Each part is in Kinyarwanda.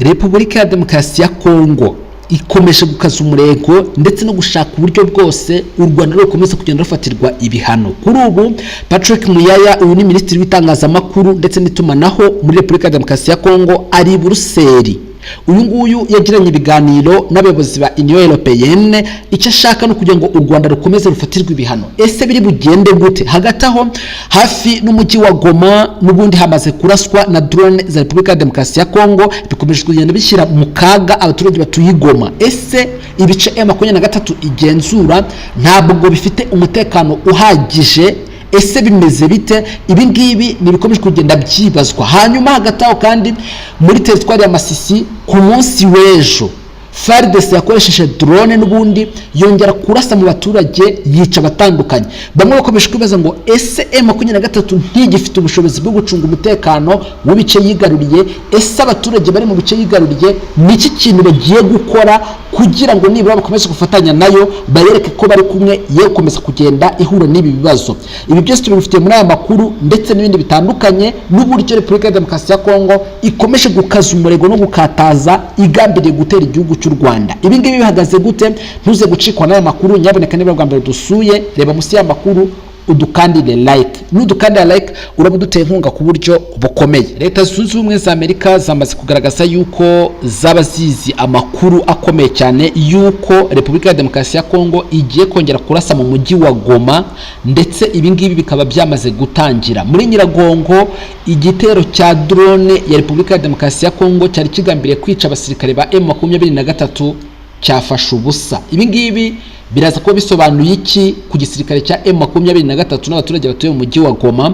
Repubulika ya Demokarasi ya Kongo ikomeje gukaza umurego ndetse no gushaka uburyo bwose u Rwanda rukomeza kugenda rufatirwa ibihano. Kuri ubu Patrick Muyaya, uyu ni minisitiri w'itangazamakuru ndetse n'itumanaho muri Repubulika ya Demokarasi ya Kongo, ari i Buruseli. Uyu nguyu yagiranye ibiganiro n'abayobozi ba Union Européenne. Icyo ashaka ni ukugira ngo u Rwanda rukomeze rufatirwe ibihano. Ese biri bugende gute? Hagati aho, hafi n'umujyi wa Goma n'ubundi hamaze kuraswa na drone za Repubulika ya Demokarasi ya Kongo, bikomeje kugenda bishyira mu kaga abaturage batuye i Goma. Ese ibice M23 igenzura ntabwo bifite umutekano uhagije? Ese bimeze bite? Ibi ngibi ni ibikomeje kugenda byibazwa. Hanyuma hagati aho kandi, muri teritwari ya Masisi, ku munsi w'ejo FARDC yakoresheje drone n'ubundi yongera kurasa mu baturage, yica abatandukanye. Bamwe bakomeje kwibaza ngo: ese M23 ntigifite ubushobozi bwo gucunga umutekano w'ibice yigaruriye? Ese abaturage bari mu bice yigaruriye niki kintu bagiye gukora kugira ngo nibura bakomeze gufatanya nayo, bayereke ko bari kumwe, ye gukomeza kugenda ihura n'ibi bibazo? Ibi byose tubifitiye muri aya makuru ndetse n'ibindi bitandukanye, n'uburyo Repubulika ya Demokarasi ya Kongo ikomeje gukaza umurego no gukataza igambiriye gutera igihugu cy'u Rwanda. Ibi ngibi bihagaze gute? Ntuze gucikwa n'aya makuru. Nyaboneka, niba bwa mbere dusuye, reba munsi y'amakuru udukandire like. Nudukandira like uraba uduteye inkunga ku buryo bukomeye. Leta Zunze Ubumwe za Amerika zamaze kugaragaza yuko zaba zizi amakuru akomeye cyane yuko Repubulika ya Demokarasi ya Kongo igiye kongera kurasa mu mujyi wa Goma, ndetse ibi ngibi bikaba byamaze gutangira. Muri Nyiragongo, igitero cya drone ya Repubulika ya Demokarasi ya Kongo cyari kigambiriye kwica abasirikare ba M23 cyafashe ubusa. Ibi ngibi biraza kuba bisobanuye iki ku gisirikare cya M23 n'abaturage batuye mu mujyi wa Goma?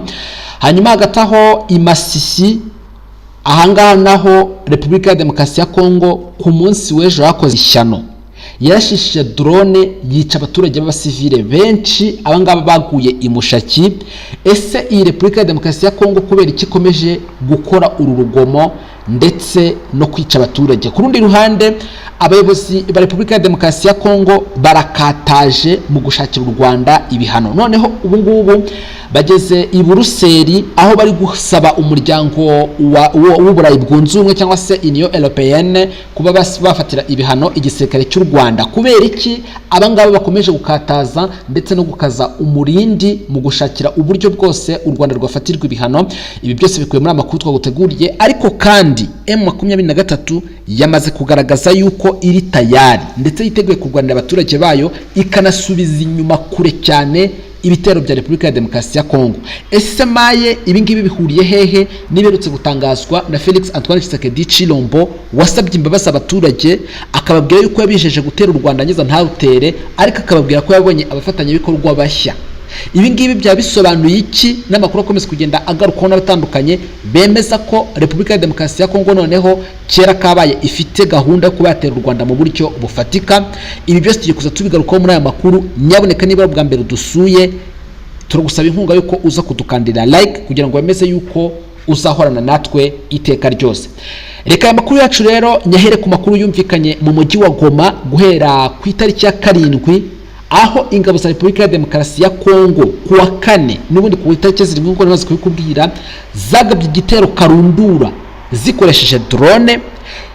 Hanyuma hagati aho i Masisi, ahangaha naho Repubulika ya Demokarasi ya Kongo ku munsi w'ejo yakoze ishyano, yarashishije drone yica abaturage b'abasivile benshi. Abangaba baguye i Mushaki. Ese iyi Repubulika ya Demokarasi ya Kongo kubera iki ikomeje gukora uru rugomo ndetse no kwica abaturage? Ku rundi ruhande, abayobozi ba Repubulika ya Demokarasi ya Kongo barakataje mu gushakira u Rwanda ibihano. Noneho ubu ngubu bageze i Buruseli, aho bari gusaba umuryango w'Uburayi bwunze ubumwe cyangwa se Union Européenne kuba bafatira ibihano igisirikare cy'u Rwanda. Kubera iki abangaba bakomeje gukataza ndetse no gukaza umurindi mu gushakira uburyo bwose u Rwanda rwafatirwa ibihano? Ibi byose bikubiye muri amakuru twaguteguriye. Ariko kandi M23 yamaze kugaragaza yuko iri tayari ndetse yiteguye kurwanira abaturage bayo, ikanasubiza inyuma kure cyane ibitero bya Repubulika ya Demokarasi ya Kongo. Ese maye ibi ngibi bihuriye hehe n'ibiherutse gutangazwa na Felix Antoine Tshisekedi Chilombo, wasabye imbabazi abaturage, akababwira yuko yabijeje gutera u Rwanda ngeza ntarutere, ariko akababwira ko yabonye abafatanyabikorwa bashya? Ibi ngibi byaba bisobanuye iki n'amakuru akomeza kugenda agarukwaho n'abatandukanye bemeza ko Repubulika ya Demokarasi ya Kongo noneho kera kabaye ifite gahunda yo kuba yatera u Rwanda mu buryo bufatika? Ibi byose tugiye kuza tubigarukaho muri aya makuru. Nyaboneka, niba bwa mbere dusuye, turagusaba inkunga yuko uza kudukandira like kugira ngo wemeze yuko uzahorana natwe iteka ryose. Reka aya makuru yacu rero nyahere ku makuru yumvikanye mu mujyi wa Goma guhera ku itariki ya 7, aho ingabo za Repubulika ya Demokarasi ya Kongo ku wa kane n'ubundi ku itariki 7, nk'uko namaze kubikubwira, zagabye igitero karundura zikoresheje drone.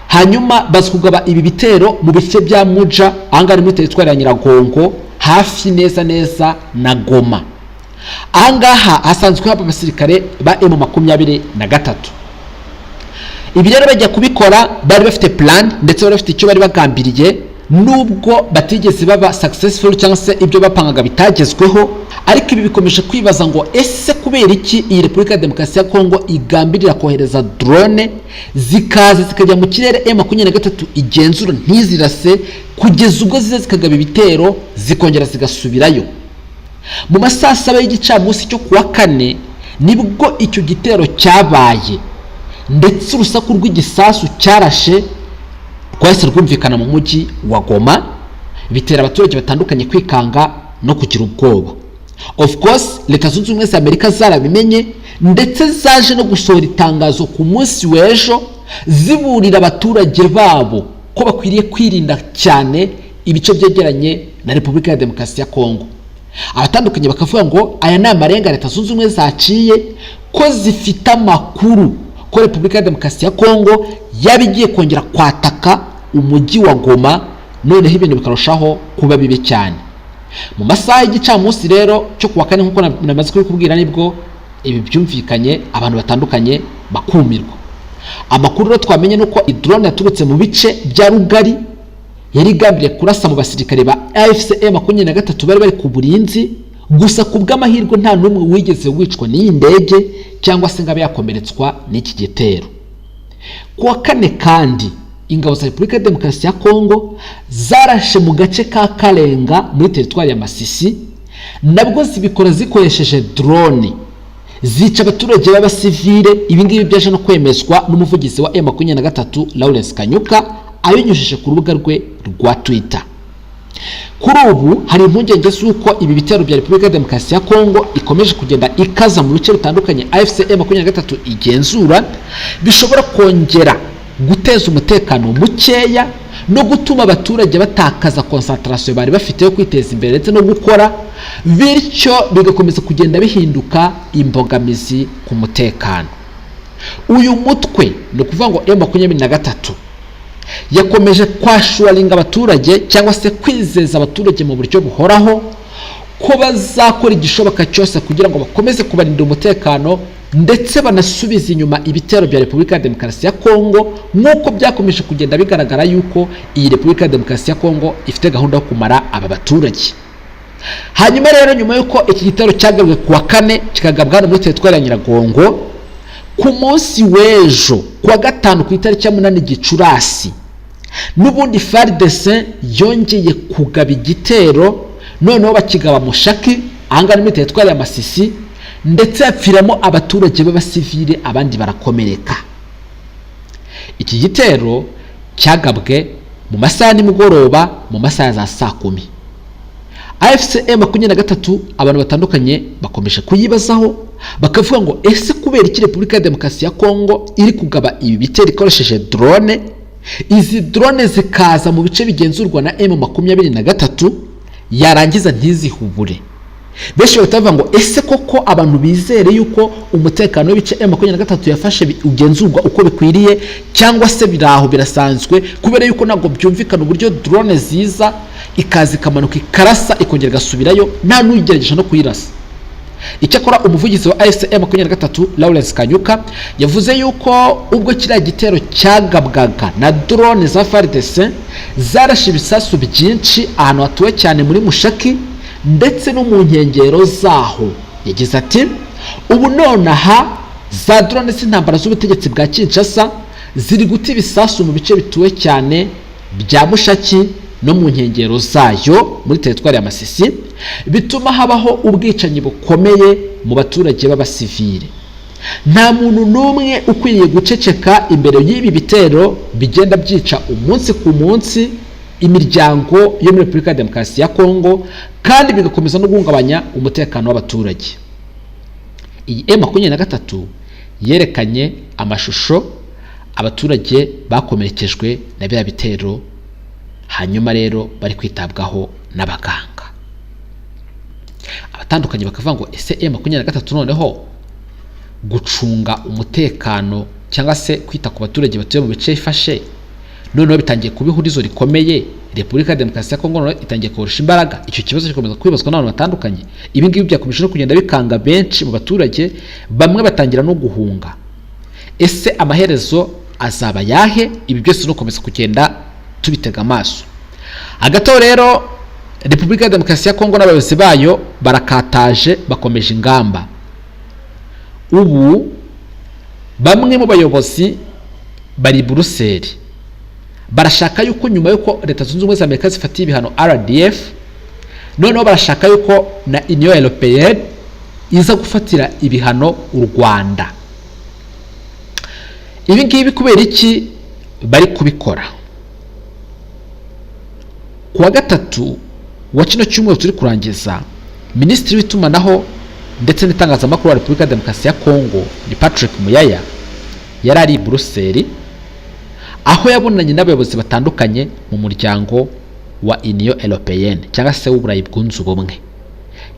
Hanyuma baza kugaba ibi bitero mu bice bya Muja, ahangaha ni muri teritwari ya Nyiragongo, hafi neza neza na Goma. Ahangaha hasanzwe haba abasirikare ba M23. Ibi rero bajya kubikora bari bafite plan ndetse bari bafite icyo bari bagambiriye, nubwo batigeze baba successful cyangwa se ibyo bapangaga bitagezweho. Ariko ibi bikomeje kwibaza ngo: ese kubera iki iyi Repubulika ya Demokarasi ya Kongo igambirira kohereza drone zikaza zikajya mu kirere M23 igenzura ntizirase, kugeza ubwo ziza zikagaba ibitero zikongera zigasubirayo? Mu ma saa 7 y'igicamunsi cyo kuwa kane nibwo icyo gitero cyabaye, ndetse urusaku rw'igisasu cyarashe rwahise rwumvikana mu mujyi wa Goma, bitera abaturage batandukanye kwikanga no kugira ubwoba. Of course, Leta Zunze Ubumwe za Amerika zarabimenye, ndetse zaje no gusohora itangazo ku munsi w'ejo ziburira abaturage babo ko bakwiriye kwirinda cyane ibice byegeranye na Repubulika ya Demokarasi ya Kongo. Abatandukanye bakavuga ngo aya ni amarenga Leta Zunze Ubumwe zaciye, ko zifite amakuru ko Repubulika ya Demokarasi ya Kongo yaba igiye kongera kwataka umujyi wa Goma, noneho ibintu bikarushaho kuba bibi cyane. Mu masaha y'igicamunsi rero cyo kuwa kane, nk'uko namaze kubikubwira, nibwo ibi byumvikanye, abantu batandukanye bakumirwa. Amakuru rero twamenye ni uko drone yaturutse mu bice bya Rugari yari igambiriye kurasa mu basirikare ba AFC M23 bari bari ku burinzi. Gusa ku bw'amahirwe nta n'umwe wigeze wicwa n'iyi ndege cyangwa se ngo abe yakomeretswa n'iki gitero. Ku wa kane kandi, ingabo za Repubulika ya Demokarasi ya Kongo zarashe mu gace ka Karenga muri teritwari ya Masisi, nabwo zibikora zikoresheje drone, zica abaturage b'abasivile. Ibi ngibi byaje no kwemezwa n'umuvugizi wa M23, Lawrence Kanyuka, abinyujije ku rubuga rwe rwa Twitter. Kuri ubu hari impungenge z'uko ibi bitero bya Repubulika ya Demokarasi ya Kongo ikomeje kugenda ikaza mu bice bitandukanye AFC M23 igenzura bishobora kongera guteza umutekano mukeya no gutuma abaturage batakaza concentration bari bafite yo kwiteza imbere ndetse no gukora, bityo bigakomeza kugenda bihinduka imbogamizi ku mutekano. Uyu mutwe, ni ukuvuga ngo M23, yakomeje kwassuringa abaturage cyangwa se kwizeza abaturage mu buryo buhoraho ko bazakora igishoboka cyose kugira ngo bakomeze kubarinda umutekano, ndetse banasubize inyuma ibitero bya Repubulika ya Demokarasi ya Kongo, nk'uko byakomeje kugenda bigaragara yuko iyi Repubulika ya Demokarasi ya Kongo ifite gahunda yo kumara aba baturage. Hanyuma rero, nyuma y'uko iki gitero cyagabwe ku wa kane, kikagabwa hano muri teritwari ya Nyiragongo, ku munsi w'ejo ku wa gatanu, ku itariki ya 8 Gicurasi, n'ubundi FARDC yongeye kugaba igitero, noneho bakigaba Mushaki, ahangaha muri teritwari ya Masisi, ndetse hapfiramo abaturage b'abasivile, abandi barakomereka. Iki gitero cyagabwe mu masaha nimugoroba, mu masaha za saa 10. AFC M23 abantu batandukanye bakomeje kuyibazaho, bakavuga ngo: "Ese kubera iki Repubulika ya Demokarasi ya Kongo iri kugaba ibi bitero ikoresheje drone, izi drone zikaza mu bice bigenzurwa na M23, yarangiza ntizihubure?" Benshi bahita bavuga ngo: "Ese koko abantu bizere yuko umutekano w'ibice M23 yafashe ugenzurwa uko bikwiriye, cyangwa se biraho birasanzwe?" Kubera yuko ntabwo byumvikana uburyo drone ziza, ikaza, ikamanuka, ikarasa, ikongera igasubirayo, nta n'ugerageje no kuyirasa. Icyakora umuvugizi wa AFC M23, Lawrence Kanyuka, yavuze yuko ubwo kiriya gitero cyagabwaga na drone za FARDC, zarashe ibisasu byinshi ahantu hatuwe cyane muri Mushaki ndetse no mu nkengero zaho. Yagize ati: "Ubu nonaha za drone z'intambara z'ubutegetsi bwa Kinshasa ziri guta ibisasu mu bice bituwe cyane bya Mushaki no mu nkengero zayo muri teritwari ya Masisi, bituma habaho ubwicanyi bukomeye mu baturage b'abasivile. Nta muntu n'umwe ukwiriye guceceka imbere y'ibi bitero bigenda byica umunsi ku munsi imiryango yo muri Repubulika ya Demokarasi ya Kongo, kandi bigakomeza no guhungabanya umutekano w'abaturage." Iyi M23 yerekanye amashusho abaturage bakomerekejwe na biriya bitero, hanyuma rero bari kwitabwaho n'abaganga. Abatandukanye bakavuga ngo: "Ese M23 noneho gucunga umutekano cyangwa se kwita ku baturage batuye mu bice ifashe noneho bitangiye kuba ihurizo rikomeye? Repubulika ya Demokarasi ya Kongo noneho itangiye kurusha imbaraga?" Icyo kibazo gikomeza kwibazwa n'abantu batandukanye. Ibi ngibi byakomeje no kugenda bikanga benshi mu baturage, bamwe batangira no guhunga. Ese amaherezo azaba yahe? Ibi byose no gukomeza kugenda tubitega amaso. Hagati aho rero, Repubulika ya Demokarasi ya Kongo n'abayobozi bayo barakataje, bakomeje ingamba. Ubu bamwe mu bayobozi bari i Buruseli, barashaka yuko nyuma y'uko Leta Zunze Ubumwe za Amerika zifatiye ibihano RDF, noneho barashaka yuko na Union Européenne iza gufatira ibihano u Rwanda. Ibi ngibi kubera iki bari kubikora? Ku wa gatatu wa kino cyumweru turi kurangiza, Minisitiri w'itumanaho ndetse n'itangazamakuru wa Repubulika ya Demokarasi ya Kongo ni Patrick Muyaya, yari ari i Buruseli, aho yabonanye n'abayobozi batandukanye mu muryango wa Union Européenne cyangwa se w'Uburayi bwunze ubumwe.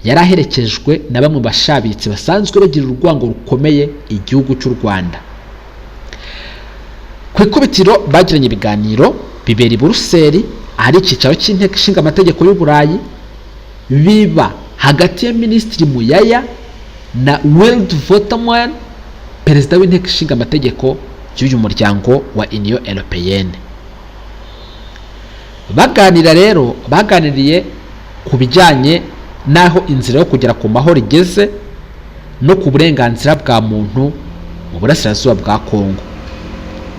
Yari aherekejwe na bamwe mu bashabitsi basanzwe bagira urwango rukomeye igihugu cy'u Rwanda. Ku Ku ikubitiro bagiranye ibiganiro bibera i Buruseli, ahari icyicaro cy'Inteko Ishinga Amategeko y'Uburayi, biba hagati ya Minisitiri Muyaya na Wild Vautmans, perezida w'Inteko Ishinga Amategeko y'uyu muryango wa Union Européenne. Baganira rero, baganiriye ku bijyanye n'aho inzira yo kugera ku mahoro igeze no ku burenganzira bwa muntu mu burasirazuba bwa Kongo.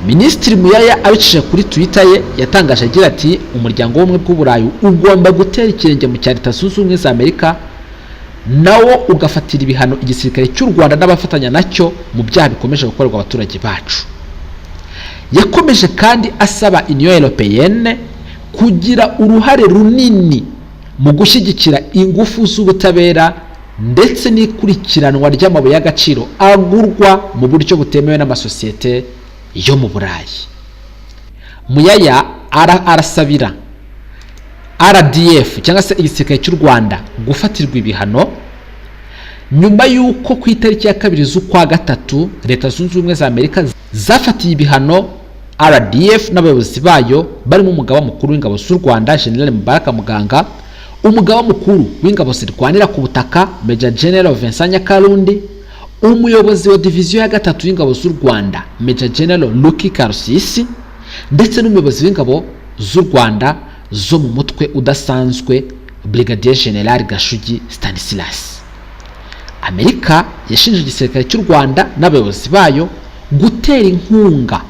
Minisitiri Muyaya abicishije kuri Twitter ye yatangaje agira ati: "Umuryango w'Ubumwe bw'Uburayi ugomba gutera ikirenge mu cya Leta Zunze Ubumwe za Amerika, nawo ugafatira ibihano igisirikare cy'u Rwanda n'abafatanya nacyo mu byaha bikomeje gukorerwa abaturage bacu." Yakomeje kandi asaba Union Européenne kugira uruhare runini mu gushyigikira ingufu z'ubutabera ndetse n'ikurikiranwa ry'amabuye y'agaciro agurwa mu buryo butemewe n'amasosiyete yo mu Burayi. Muyaya arasabira RDF cyangwa se igisirikare cy'u Rwanda gufatirwa ibihano nyuma y'uko ku itariki ya 2 z'ukwa gatatu Leta Zunze Ubumwe za Amerika zafatiye ibihano RDF n'abayobozi bayo, barimo umugaba mukuru w'ingabo z'u Rwanda, General Mubaraka Muganga, umugaba mukuru w'ingabo zirwanira ku butaka, Major General Vincent Nyakarundi, umuyobozi wa diviziyo ya gatatu y'ingabo z'u Rwanda, Major General Lucky Karusisi, ndetse n'umuyobozi w'ingabo z'u Rwanda zo mu mutwe udasanzwe, Brigadier General Gashugi Stanislas. Amerika yashinje igisirikare cy'u Rwanda n'abayobozi bayo gutera inkunga,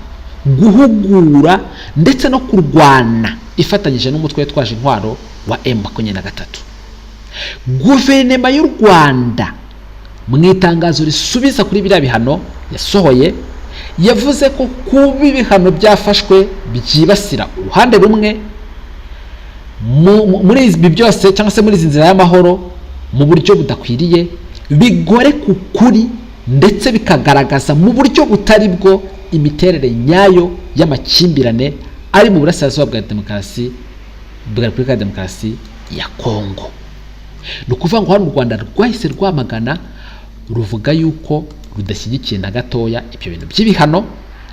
guhugura ndetse no kurwana ifatanyije n'umutwe witwaje intwaro wa M23. Guverinoma y'u Rwanda, mu itangazo risubiza kuri biriya bihano yasohoye, yavuze ko kuba ibihano byafashwe byibasira uruhande rumwe muri ibi byose cyangwa se muri izi nzira y'amahoro mu buryo budakwiriye, bigore ku kuri ndetse bikagaragaza mu buryo butari bwo imiterere nyayo y'amakimbirane ari mu burasirazuba bwa demokarasi bwa Repubulika ya Demokarasi ya Kongo. Ni ukuvuga ngo hano u Rwanda rwahise rwamagana, ruvuga yuko rudashyigikiye na gatoya ibyo bintu by'ibihano,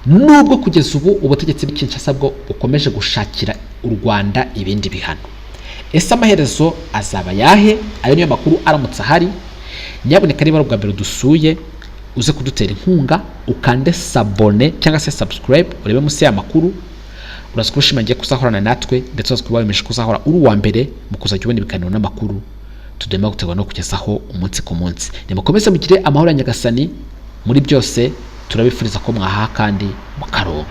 nubwo kugeza ubu ubutegetsi bw'i Kinshasa bwo bukomeje gushakira u Rwanda ibindi bihano. Ese amaherezo azaba yahe? Ayo niyo makuru aramutse ahari. Nyaboneka, niba ari ubwa mbere dusuye, uze kudutera inkunga ukande s'abonner cyangwa se subscribe, urebe munsi y'amakuru. Uraza kuba ushimangiye kuzahorana natwe, ndetse uraza kuba wemeje kuzahora uri uwa mbere mu kuzajya ubona ibiganiro n'amakuru tudema gutegura no kugezaho umunsi ku munsi. Nimukomeze mugire amahoro ya Nyagasani muri byose. Turabifuriza ko mwahaha kandi mukaronka.